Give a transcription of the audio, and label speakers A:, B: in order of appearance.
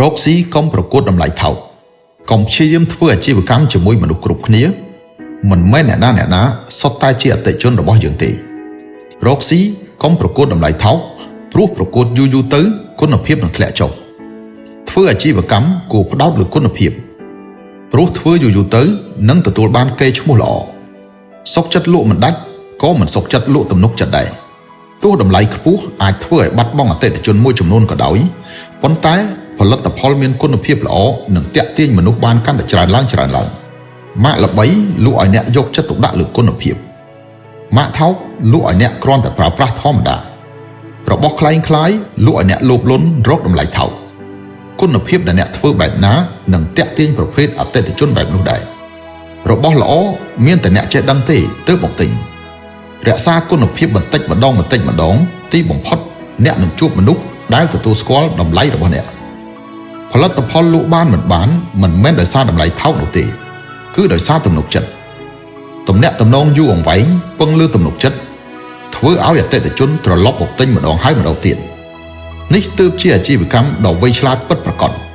A: រកស៊ីកុំប្រកួតតម្លៃថោកកុំព្យាយាមធ្វើអាជីវកម្មជាមួយមនុស្សគ្រប់គ្នាមិនមែនអ្នកណាអ្នកណាសុទ្ធតែជាអតិថិជនរបស់យើងទេរកស៊ីកុំប្រកួតតម្លៃថោកព្រោះប្រកួតយូរយូរទៅគុណភាពនឹងធ្លាក់ចុះធ្វើអាជីវកម្មគួរផ្ដោតលើគុណភាពព្រោះធ្វើយូរយូរទៅនឹងទទួលបានកេរ្តិ៍ឈ្មោះល្អសុខចិត្តលក់មិនដាច់ក៏មិនសុខចិត្តលក់ទំនុកចិត្តដែរទោះតម្លៃខ្ពស់អាចធ្វើឲ្យបាត់បង់អតិថិជនមួយចំនួនក៏ដោយប៉ុន្តែផលិតផលមានគុណភាពល្អនឹងទាក់ទាញមនុស្សបានកាន់តែច្រើនឡើងច្រើនឡើងម៉ាកល្បីលក់ឲ្យអ្នកយកចិត្តទុកដាក់លើគុណភាពម៉ាកថោកលក់ឲ្យអ្នកគ្រាន់តែប្រើប្រាស់ធម្មតារបស់ក្លែងក្លាយលក់ឲ្យអ្នកលោភលន់រកតម្លៃថោកគុណភាពដែលអ្នកធ្វើបែបណានឹងទាក់ទាញប្រភេទអតិថិជនបែបនោះដែររបស់ល្អមានតែអ្នកចេះដឹងទេទើបមកទិញរក្សាគុណភាពបន្តិចម្ដងបន្តិចម្ដងទីបំផុតអ្នកនឹងជួបមនុស្សដែលទទួលស្គាល់តម្លៃរបស់អ្នកផលិតផលលក់បានមិនបានមិនមែនដោយសារតម្លៃថោកនោះទេគឺដោយសារទំនុកចិត្តទំនាក់ទំនងយូរអង្វែងពឹងលើទំនុកចិត្តធ្វើឲ្យអតិថិជនត្រឡប់មកទិញម្ដងហើយម្ដងទៀតនេះទើបជាអាជីវកម្មដ៏វៃឆ្លាតពិតប្រាកដ។